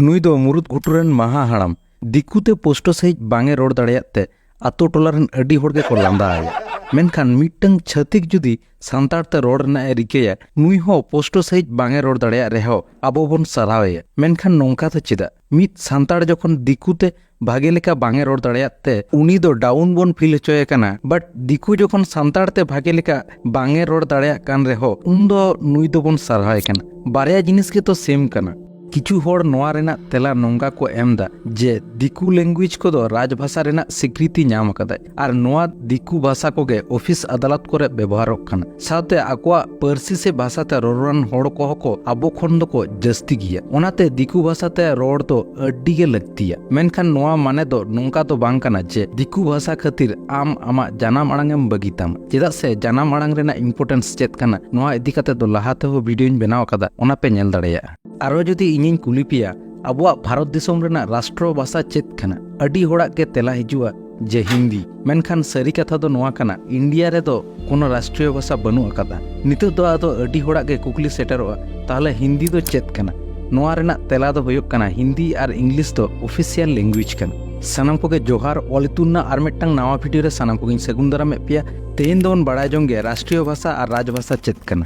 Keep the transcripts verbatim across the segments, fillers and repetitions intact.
ᱱᱩᱭ ᱫᱚ ᱢᱩᱨᱩᱫ ᱜᱷᱩᱴᱩ ᱨᱮᱱ ᱢᱟᱦᱟ ᱦᱟᱲᱟᱢ᱾ ᱫᱤᱠᱩ ᱛᱮ ᱯᱩᱥᱴᱟᱹ ᱥᱟᱺᱦᱤᱡ ᱵᱟᱝ ᱮ ᱨᱚᱲ ᱫᱟᱲᱮᱭᱟᱜ ᱛᱮ ᱟᱛᱳ ᱴᱚᱞᱟ ᱨᱮᱱ ᱟᱹᱰᱤ ᱦᱚᱲ ᱜᱮᱠᱚ ᱞᱟᱸᱫᱟ ᱟᱭᱟ᱾ ᱢᱮᱱᱠᱷᱟᱱ ᱢᱤᱫᱴᱟᱝ ᱪᱷᱟᱹᱛᱤᱠ ᱡᱩᱫᱤ ᱥᱟᱱᱛᱟᱲ ᱛᱮ ᱨᱚᱲ ᱨᱮᱱᱟᱜ ᱮ ᱨᱤᱠᱟᱹᱭᱟ, ᱱᱩᱭ ᱦᱚᱸ ᱯᱩᱥᱴᱟᱹ ᱥᱟᱺᱦᱤᱡ ᱵᱟᱝ ᱮ ᱨᱚᱲ ᱫᱟᱲᱮᱭᱟᱜ ᱨᱮᱦᱚᱸ ᱟᱵᱚ ᱵᱚᱱ ᱥᱟᱨᱦᱟᱣ ᱮᱭᱟ᱾ ᱢᱮᱱᱠᱷᱟᱱ ᱱᱚᱝᱠᱟ ᱫᱚ ᱪᱮᱫᱟᱜ? ᱢᱤᱫ ᱥᱟᱱᱛᱟᱲ ᱡᱚᱠᱷᱚᱱ ᱫᱤᱠᱩ ᱛᱮ ᱵᱷᱟᱜᱮ ᱞᱮᱠᱟ ᱵᱟᱝ ᱮ ᱨᱚᱲ ᱫᱟᱲᱮᱭᱟᱜ ᱛᱮ ᱩᱱᱤ ᱫᱚ ᱰᱟᱣᱩᱱ ᱵᱚᱱ ᱯᱷᱤᱞ ᱦᱚᱪᱚᱭᱮ ᱠᱟᱱᱟ, ᱵᱟᱴ ᱫᱤᱠᱩ ᱡᱚᱠᱷᱚᱱ ᱥᱟᱱᱛᱟᱲ ᱛᱮ ᱵᱷᱟᱜᱮ ᱞᱮᱠᱟ ᱵᱟᱝ ᱮ ᱨᱚᱲ ᱫᱟᱲᱮᱭᱟᱜ ᱠᱟᱱ ᱨᱮᱦᱚᱸ ᱩᱱ ᱫᱚ ᱱᱩᱭ ᱫᱚᱵᱚᱱ ᱥᱟᱨᱦᱟᱣᱮ ᱠᱟᱱᱟ᱾ ᱵᱟᱨᱭᱟ ᱡᱤᱱᱤᱥ ᱜᱮᱛᱚ ᱥᱮᱢ ᱠᱟᱱᱟ᱾ ᱠᱤᱪᱷᱩ ᱦᱚᱲ ᱱᱚᱣᱟ ᱨᱮᱱᱟᱜ ᱛᱮᱞᱟ ᱱᱚᱝᱠᱟ ᱠᱚ ᱮᱢ ᱫᱟ ᱡᱮ ᱫᱤᱠᱩ ᱞᱮᱝᱜᱩᱭᱮᱡᱽ ᱠᱚᱫᱚ ᱨᱟᱡᱽᱵᱷᱟᱥᱟ ᱨᱮᱱᱟᱜ ᱥᱤᱠᱨᱤᱛᱤ ᱧᱟᱢ ᱟᱠᱟᱫᱟᱭ ᱟᱨ ᱱᱚᱣᱟ ᱫᱤᱠᱩ ᱵᱷᱟᱥᱟ ᱠᱚᱜᱮ ᱚᱯᱷᱤᱥ ᱟᱫᱟᱞᱚᱛ ᱠᱚᱨᱮ ᱵᱮᱵᱚᱦᱟᱨᱚᱜ ᱠᱟᱱᱟ, ᱥᱟᱶᱛᱮ ᱟᱠᱚᱣᱟᱜ ᱯᱟᱹᱨᱥᱤ ᱥᱮ ᱵᱷᱟᱥᱟ ᱛᱮ ᱨᱚᱨᱚᱲᱟᱱ ᱦᱚᱲ ᱠᱚᱦᱚᱸ ᱠᱚ ᱟᱵᱚ ᱠᱷᱚᱱ ᱫᱚᱠᱚ ᱡᱟᱹᱥᱛᱤ ᱜᱮᱭᱟ᱾ ᱚᱱᱟᱛᱮ ᱫᱤᱠᱩ ᱵᱷᱟᱥᱟ ᱛᱮ ᱨᱚᱲ ᱫᱚ ᱟᱹᱰᱤ ᱜᱮ ᱞᱟᱹᱠᱛᱤᱭᱟ᱾ ᱢᱮᱱᱠᱷᱟᱱ ᱱᱚᱣᱟ ᱢᱟᱱᱮ ᱫᱚ ᱱᱚᱝᱠᱟ ᱫᱚ ᱵᱟᱝ ᱠᱟᱱᱟ ᱡᱮ ᱫᱤᱠᱩ ᱵᱷᱟᱥᱟ ᱠᱷᱟᱹᱛᱤᱨ ᱟᱢ ᱟᱢᱟᱜ ᱡᱟᱱᱟᱢ ᱟᱲᱟᱝ ᱮᱢ ᱵᱟᱹᱜᱤ ᱛᱟᱢᱟ᱾ ᱪᱮᱫᱟᱜ ᱥᱮ ᱡᱟᱱᱟᱢ ᱟᱲᱟᱝ ᱨᱮᱱᱟᱜ ᱤᱢᱯᱚᱨᱴᱮᱱᱥ ᱪᱮᱫ ᱠᱟᱱᱟ, ᱱᱚᱣᱟ ᱤᱫᱤ ᱠᱟᱛᱮ ᱫᱚ ᱞᱟᱦᱟ ᱛᱮᱦᱚᱸ ᱵᱷᱤᱰᱤᱭᱳᱧ ᱵᱮᱱᱟᱣ ᱟᱠᱟᱫᱟ, ᱚᱱᱟ ᱯᱮ ᱧᱮᱞ ᱫᱟᱲᱮᱭᱟᱜᱼᱟ᱾ ᱟᱨᱚ ᱡᱩᱫᱤ ᱤᱧᱤᱧ ᱠᱩᱞᱤ ᱯᱮᱭᱟ, ᱟᱵᱚᱣᱟᱜ ᱵᱷᱟᱨᱚᱛ ᱫᱤᱥᱚᱢ ᱨᱮᱱᱟᱜ ᱨᱟᱥᱴᱨᱚ ᱵᱷᱟᱥᱟ ᱪᱮᱫ ᱠᱟᱱᱟ? ᱟᱹᱰᱤ ᱦᱚᱲᱟᱜ ᱜᱮ ᱛᱮᱞᱟ ᱦᱤᱡᱩᱜᱼᱟ ᱡᱮ ᱦᱤᱱᱫᱤ᱾ ᱢᱮᱱᱠᱷᱟᱱ ᱥᱟᱹᱨᱤ ᱠᱟᱛᱷᱟ ᱫᱚ ᱱᱚᱣᱟ ᱠᱟᱱᱟ, ᱤᱱᱰᱤᱭᱟ ᱨᱮᱫᱚ ᱠᱳᱱᱳ ᱨᱟᱥᱴᱨᱤᱭᱚ ᱵᱷᱟᱥᱟ ᱵᱟᱹᱱᱩᱜ ᱟᱠᱟᱫᱟ᱾ ᱱᱤᱛᱚᱜ ᱫᱚ ᱟᱫᱚ ᱟᱹᱰᱤ ᱦᱚᱲᱟᱜ ᱜᱮ ᱠᱩᱠᱞᱤ ᱥᱮᱴᱮᱨᱚᱜᱼᱟ, ᱛᱟᱦᱚᱞᱮ ᱦᱤᱱᱫᱤ ᱫᱚ ᱪᱮᱫ ᱠᱟᱱᱟ? ᱱᱚᱣᱟ ᱨᱮᱱᱟᱜ ᱛᱮᱞᱟ ᱫᱚ ᱦᱩᱭᱩᱜ ᱠᱟᱱᱟ, ᱦᱤᱱᱫᱤ ᱟᱨ ᱤᱝᱞᱤᱥ ᱫᱚ ᱚᱯᱷᱤᱥᱤᱭᱟᱞ ᱞᱮᱝᱜᱩᱭᱮᱡᱽ ᱠᱟᱱᱟ᱾ ᱥᱟᱱᱟᱢ ᱠᱚᱜᱮ ᱡᱚᱦᱟᱨ, ᱚᱞ ᱤᱛᱩᱱ ᱨᱮᱱᱟᱜ ᱟᱨ ᱢᱤᱫᱴᱟᱝ ᱱᱟᱣᱟ ᱵᱷᱤᱰᱤᱭᱳ ᱨᱮ ᱥᱟᱱᱟᱢ ᱠᱚᱜᱮᱧ ᱥᱟᱹᱜᱩᱱ ᱫᱟᱨᱟᱢᱮᱫ ᱯᱮᱭᱟ᱾ ᱛᱮᱦᱮᱧ ᱫᱚᱵᱚᱱ ᱵᱟᱲᱟᱭ ᱡᱚᱝ ᱜᱮ ᱨᱟᱥᱴᱨᱤᱭᱚ ᱵᱷᱟᱥᱟ ᱟᱨ ᱨᱟᱡᱽ ᱵᱷᱟᱥᱟ ᱪᱮᱫ ᱠᱟᱱᱟ᱾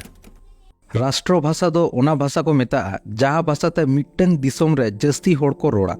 ᱨᱟᱥᱴᱨᱚ ᱵᱷᱟᱥᱟ ᱫᱚ ᱚᱱᱟ ᱵᱷᱟᱥᱟ ᱠᱚ ᱢᱮᱛᱟᱜᱼᱟ, ᱡᱟᱦᱟᱸ ᱵᱷᱟᱥᱟ ᱛᱮ ᱢᱤᱫᱴᱟᱝ ᱫᱤᱥᱚᱢ ᱨᱮ ᱡᱟᱹᱥᱛᱤ ᱦᱚᱲ ᱠᱚ ᱨᱚᱲᱟ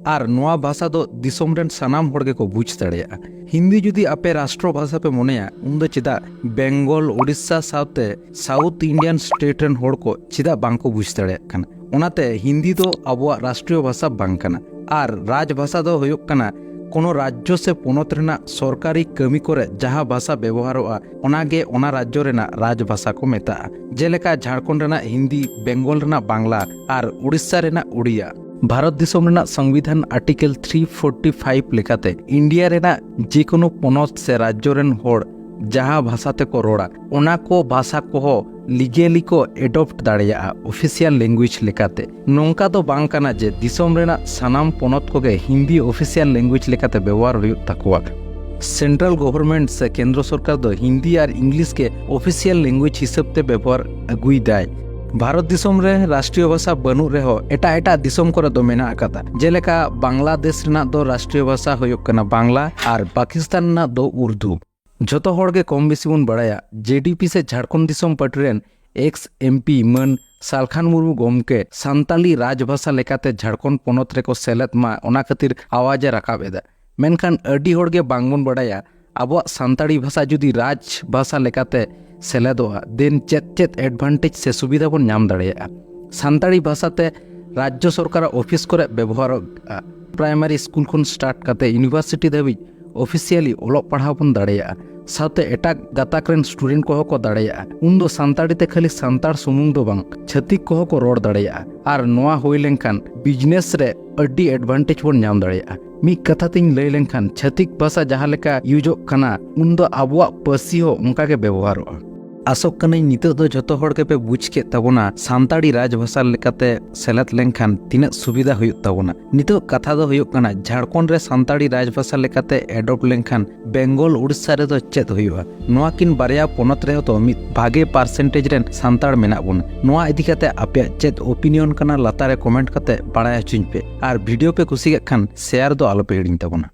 ᱟᱨ ᱱᱚᱣᱟ ᱵᱷᱟᱥᱟ ᱫᱚ ᱫᱤᱥᱚᱢ ᱨᱮᱱ ᱥᱟᱱᱟᱢ ᱦᱚᱲ ᱜᱮᱠᱚ ᱵᱩᱡᱽ ᱫᱟᱲᱮᱭᱟᱜᱼᱟ᱾ ᱦᱤᱱᱫᱤ ᱡᱩᱫᱤ ᱟᱯᱮ ᱨᱟᱥᱴᱨᱚ ᱵᱷᱟᱥᱟ ᱯᱮ ᱢᱚᱱᱮᱭᱟ, ᱩᱱᱫᱚ ᱪᱮᱫᱟᱜ ᱵᱮᱝᱜᱚᱞ, ᱳᱰᱤᱥᱟ ᱥᱟᱶᱛᱮ ᱥᱟᱣᱩᱛᱷ ᱤᱱᱰᱤᱭᱟᱱ ᱥᱴᱮᱴ ᱨᱮᱱ ᱦᱚᱲ ᱠᱚ ᱪᱮᱫᱟᱜ ᱵᱟᱝ ᱠᱚ ᱵᱩᱡᱽ ᱫᱟᱲᱮᱭᱟᱜ ᱠᱟᱱᱟ? ᱚᱱᱟᱛᱮ ᱦᱤᱱᱫᱤ ᱫᱚ ᱟᱵᱚᱣᱟᱜ ᱨᱟᱥᱴᱨᱤᱭᱚ ᱵᱷᱟᱥᱟ ᱵᱟᱝ ᱠᱟᱱᱟ᱾ ᱟᱨ ᱨᱟᱡᱽ ᱵᱷᱟᱥᱟ ᱫᱚ ᱦᱩᱭᱩᱜ ᱠᱟᱱᱟ ᱠᱳᱱᱳ ᱨᱟᱡᱽᱡᱚ ᱥᱮ ᱯᱚᱱᱚᱛ ᱨᱮᱱᱟᱜ ᱥᱚᱨᱠᱟᱨᱤ ᱠᱟᱹᱢᱤ ᱠᱚᱨᱮ ᱡᱟᱦᱟᱸ ᱵᱷᱟᱥᱟ ᱵᱮᱵᱚᱦᱟᱨᱚᱜᱼᱟ, ᱚᱱᱟ ᱜᱮ ᱚᱱᱟ ᱨᱟᱡᱽᱡᱚ ᱨᱮᱱᱟᱜ ᱨᱟᱡᱽ ᱵᱷᱟᱥᱟ ᱠᱚ ᱢᱮᱛᱟᱜᱼᱟ᱾ ᱡᱮᱞᱮᱠᱟ ᱡᱷᱟᱲᱠᱷᱚᱸᱰ ᱨᱮᱱᱟᱜ ᱦᱤᱱᱫᱤ, ᱵᱮᱝᱜᱚᱞ ᱨᱮᱱᱟᱜ ᱵᱟᱝᱞᱟ ᱟᱨ ᱩᱲᱤᱥᱥᱟ ᱨᱮᱱᱟᱜ ᱩᱲᱤᱭᱟ᱾ ᱵᱷᱟᱨᱚᱛ ᱫᱤᱥᱚᱢ ᱨᱮᱱᱟᱜ ᱥᱚᱝᱵᱤᱫᱷᱟᱱ ᱟᱨᱴᱤᱠᱮᱞ ᱛᱷᱨᱤ ᱯᱷᱳᱨᱴᱤ ᱯᱷᱟᱭᱤᱵᱷ ᱞᱮᱠᱟᱛᱮ ᱤᱱᱰᱤᱭᱟ ᱨᱮᱱᱟᱜ ᱡᱮ ᱠᱳᱱᱳ ᱯᱚᱱᱚᱛ ᱥᱮ ᱨᱟᱡᱽᱡᱚ ᱨᱮᱱ ᱦᱚᱲ ᱡᱟᱦᱟᱸ ᱵᱷᱟᱥᱟ ᱛᱮᱠᱚ ᱨᱚᱲᱟ, ᱚᱱᱟ ᱠᱚ ᱵᱷᱟᱥᱟ ᱠᱚᱦᱚᱸ ᱞᱤᱜᱮᱞᱤ ᱠᱚ ᱮᱰᱚᱯᱴ ᱫᱟᱲᱮᱭᱟᱜᱼᱟ ᱚᱯᱷᱤᱥᱤᱭᱟᱞ ᱞᱮᱝᱜᱩᱭᱮᱡᱽ ᱞᱮᱠᱟᱛᱮ᱾ ᱱᱚᱝᱠᱟ ᱫᱚ ᱵᱟᱝ ᱠᱟᱱᱟ ᱡᱮ ᱫᱤᱥᱚᱢ ᱨᱮᱱᱟᱜ ᱥᱟᱱᱟᱢ ᱯᱚᱱᱚᱛ ᱠᱚᱜᱮ ᱦᱤᱱᱫᱤ ᱚᱯᱷᱤᱥᱤᱭᱟᱞ ᱞᱮᱝᱜᱩᱭᱮᱡᱽ ᱞᱮᱠᱟᱛᱮ ᱵᱮᱵᱚᱦᱟᱨ ᱦᱩᱭᱩᱜ ᱛᱟᱠᱚᱣᱟ᱾ ᱥᱮᱱᱴᱨᱟᱞ ᱜᱚᱵᱷᱚᱨᱱᱢᱮᱱᱴ ᱥᱮ ᱠᱮᱱᱫᱨᱚ ᱥᱚᱨᱠᱟᱨ ᱫᱚ ᱦᱤᱱᱫᱤ ᱟᱨ ᱤᱝᱞᱤᱥ ᱜᱮ ᱚᱯᱷᱤᱥᱤᱭᱟᱞ ᱞᱮᱝᱜᱩᱭᱮᱡᱽ ᱦᱤᱥᱟᱹᱵ ᱛᱮ ᱵᱮᱵᱚᱦᱟᱨ ᱟᱹᱜᱩᱭᱮᱫᱟᱭ᱾ ᱵᱷᱟᱨᱚᱛ ᱫᱤᱥᱚᱢ ᱨᱮ ᱨᱟᱥᱴᱨᱤᱭᱚ ᱵᱷᱟᱥᱟ ᱵᱟᱹᱱᱩᱜ ᱨᱮᱦᱚᱸ ᱮᱴᱟᱜ ᱮᱴᱟᱜ ᱫᱤᱥᱚᱢ ᱠᱚᱨᱮ ᱫᱚ ᱢᱮᱱᱟᱜ ᱟᱠᱟᱫᱟ᱾ ᱡᱮᱞᱮᱠᱟ ᱵᱟᱝᱞᱟᱫᱮᱥ ᱨᱮᱱᱟᱜ ᱫᱚ ᱨᱟᱥᱴᱨᱤᱭᱚ ᱵᱷᱟᱥᱟ ᱦᱩᱭᱩᱜ ᱠᱟᱱᱟ ᱵᱟᱝᱞᱟ ᱟᱨ ᱯᱟᱠᱤᱥᱛᱟᱱ ᱨᱮᱱᱟᱜ ᱫᱚ ᱩᱨᱫᱩ᱾ ᱡᱷᱚᱛᱚ ᱦᱚᱲ ᱜᱮ ᱠᱚᱢ ᱵᱮᱥᱤ ᱵᱚᱱ ᱵᱟᱲᱟᱭᱟ, ᱡᱮᱰᱤᱯᱤ ᱥᱮ ᱡᱷᱟᱲᱠᱷᱚᱸᱰ ᱫᱤᱥᱚᱢ ᱯᱟᱨᱴᱤ ᱨᱮᱱ ᱮᱠᱥ ᱮᱢᱯᱤ ᱢᱟᱹᱱ ᱥᱟᱞᱠᱷᱟᱱ ᱢᱩᱨᱢᱩ ᱜᱚᱢᱠᱮ ᱥᱟᱱᱛᱟᱞᱤ ᱨᱟᱡᱽᱵᱷᱟᱥᱟ ᱞᱮᱠᱟᱛᱮ ᱡᱷᱟᱲᱠᱷᱚᱸᱰ ᱯᱚᱱᱚᱛ ᱨᱮᱠᱚ ᱥᱮᱞᱮᱫ ᱢᱟ, ᱚᱱᱟ ᱠᱷᱟᱹᱛᱤᱨ ᱟᱣᱟᱡ ᱮ ᱨᱟᱠᱟᱵ ᱮᱫᱟ᱾ ᱢᱮᱱᱠᱷᱟᱱ ᱟᱹᱰᱤ ᱦᱚᱲ ᱜᱮ ᱵᱟᱝ ᱵᱚᱱ ᱵᱟᱲᱟᱭᱟ, ᱟᱵᱚᱣᱟᱜ ᱥᱟᱱᱛᱟᱲᱤ ᱵᱷᱟᱥᱟ ᱡᱩᱫᱤ ᱨᱟᱡᱽ ᱵᱷᱟᱥᱟ ᱞᱮᱠᱟᱛᱮ ᱥᱮᱞᱮᱫᱚᱜᱼᱟ, ᱫᱮᱱ ᱪᱮᱫ ᱪᱮᱫ ᱮᱰᱵᱷᱟᱱᱴᱮᱡᱽ ᱥᱮ ᱥᱩᱵᱤᱫᱷᱟ ᱵᱚᱱ ᱧᱟᱢ ᱫᱟᱲᱮᱭᱟᱜᱼᱟ᱾ ᱥᱟᱱᱛᱟᱲᱤ ᱵᱷᱟᱥᱟ ᱛᱮ ᱨᱟᱡᱽᱡᱚ ᱥᱚᱨᱠᱟᱨᱟᱜ ᱚᱯᱷᱤᱥ ᱠᱚᱨᱮ ᱵᱮᱵᱚᱦᱟᱨᱚᱜᱼᱟ᱾ ᱯᱨᱟᱭᱢᱟᱨᱤ ᱥᱠᱩᱞ ᱠᱷᱚᱱ ᱥᱴᱟᱨᱴ ᱠᱟᱛᱮ ᱤᱭᱩᱱᱤᱵᱷᱟᱨᱥᱤᱴᱤ ᱫᱷᱟᱹᱵᱤᱡ ᱚᱯᱷᱤᱥᱤᱭᱟᱞᱤ ᱚᱞᱚᱜ ᱯᱟᱲᱦᱟᱣ ᱵᱚᱱ ᱫᱟᱲᱮᱭᱟᱜᱼᱟ᱾ ᱥᱟᱶᱛᱮ ᱮᱴᱟᱜ ᱜᱟᱛᱟᱠ ᱨᱮᱱ ᱥᱴᱩᱰᱮᱱᱴ ᱠᱚᱦᱚᱸ ᱠᱚ ᱫᱟᱲᱮᱭᱟᱜᱼᱟ᱾ ᱩᱱᱫᱚ ᱥᱟᱱᱛᱟᱲᱤ ᱛᱮ ᱠᱷᱟᱹᱞᱤ ᱥᱟᱱᱛᱟᱲ ᱥᱩᱢᱩᱝ ᱫᱚ ᱵᱟᱝ, ᱪᱷᱟᱹᱛᱤᱠ ᱠᱚᱦᱚᱸ ᱠᱚ ᱨᱚᱲ ᱫᱟᱲᱮᱭᱟᱜᱼᱟ᱾ ᱟᱨ ᱱᱚᱣᱟ ᱦᱩᱭ ᱞᱮᱱᱠᱷᱟᱱ ᱵᱤᱡᱽᱱᱮᱥ ᱨᱮ ᱟᱹᱰᱤ ᱮᱰᱵᱷᱟᱱᱴᱮᱡᱽ ᱵᱚᱱ ᱧᱟᱢ ᱫᱟᱲᱮᱭᱟᱜᱼᱟ᱾ ᱢᱤᱫ ᱠᱟᱛᱷᱟ ᱛᱤᱧ ᱞᱟᱹᱭ ᱞᱮᱱᱠᱷᱟᱱ, ᱪᱷᱟᱹᱛᱤᱠ ᱵᱷᱟᱥᱟ ᱡᱟᱦᱟᱸ ᱞᱮᱠᱟ ᱤᱭᱩᱡᱚᱜ ᱠᱟᱱᱟ, ᱩᱱᱫᱚ ᱟᱵᱚᱣᱟᱜ ᱯᱟᱹᱨᱥᱤ ᱦᱚᱸ ᱚᱱᱠᱟ ᱜᱮ ᱵᱮᱵᱚᱦᱟᱨᱚᱜᱼᱟ᱾ ᱟᱥᱚᱜ ᱠᱟᱹᱱᱟᱹᱧ ᱱᱤᱛᱚᱜ ᱫᱚ ᱡᱷᱚᱛᱚ ᱦᱚᱲ ᱜᱮᱯᱮ ᱵᱩᱡᱽ ᱠᱮᱫ ᱛᱟᱵᱚᱱᱟ ᱥᱟᱱᱛᱟᱲᱤ ᱨᱟᱡᱽᱵᱷᱟᱥᱟ ᱞᱮᱠᱟᱛᱮ ᱥᱮᱞᱮᱫ ᱞᱮᱱᱠᱷᱟᱱ ᱛᱤᱱᱟᱹᱜ ᱥᱩᱵᱤᱫᱷᱟ ᱦᱩᱭᱩᱜ ᱛᱟᱵᱚᱱᱟ᱾ ᱱᱤᱛᱚᱜ ᱠᱟᱛᱷᱟ ᱫᱚ ᱦᱩᱭᱩᱜ ᱠᱟᱱᱟ, ᱡᱷᱟᱲᱠᱷᱚᱸᱰ ᱨᱮ ᱥᱟᱱᱛᱟᱲᱤ ᱨᱟᱡᱽᱵᱷᱟᱥᱟ ᱞᱮᱠᱟᱛᱮ ᱮᱰᱚᱯᱴ ᱞᱮᱱᱠᱷᱟᱱ ᱵᱮᱝᱜᱚᱞ, ᱩᱲᱤᱥᱥᱟ ᱨᱮᱫᱚ ᱪᱮᱫ ᱦᱩᱭᱩᱜᱼᱟ? ᱱᱚᱣᱟ ᱠᱤᱱ ᱵᱟᱨᱭᱟ ᱯᱚᱱᱚᱛ ᱨᱮᱦᱚᱸ ᱛᱚ ᱢᱤᱫ ᱵᱷᱟᱜᱮ ᱯᱟᱨᱥᱮᱱᱴᱮᱡᱽ ᱨᱮᱱ ᱥᱟᱱᱛᱟᱲ ᱢᱮᱱᱟᱜ ᱵᱚᱱᱟ᱾ ᱱᱚᱣᱟ ᱤᱫᱤ ᱠᱟᱛᱮ ᱟᱯᱮᱭᱟᱜ ᱪᱮᱫ ᱳᱯᱤᱱᱤᱭᱚᱱ ᱠᱟᱱᱟ, ᱞᱟᱛᱟᱨ ᱨᱮ ᱠᱚᱢᱮᱱᱴ ᱠᱟᱛᱮ ᱵᱟᱲᱟᱭ ᱦᱚᱪᱚᱧ ᱯᱮ᱾ ᱟᱨ ᱵᱷᱤᱰᱤᱭᱳ ᱯᱮ ᱠᱩᱥᱤᱭᱟᱜ ᱠᱷᱟᱱ ᱥᱮᱭᱟᱨ ᱫᱚ ᱟᱞᱚᱯᱮ ᱦᱤᱲᱤᱧ ᱛᱟᱵᱚᱱᱟ᱾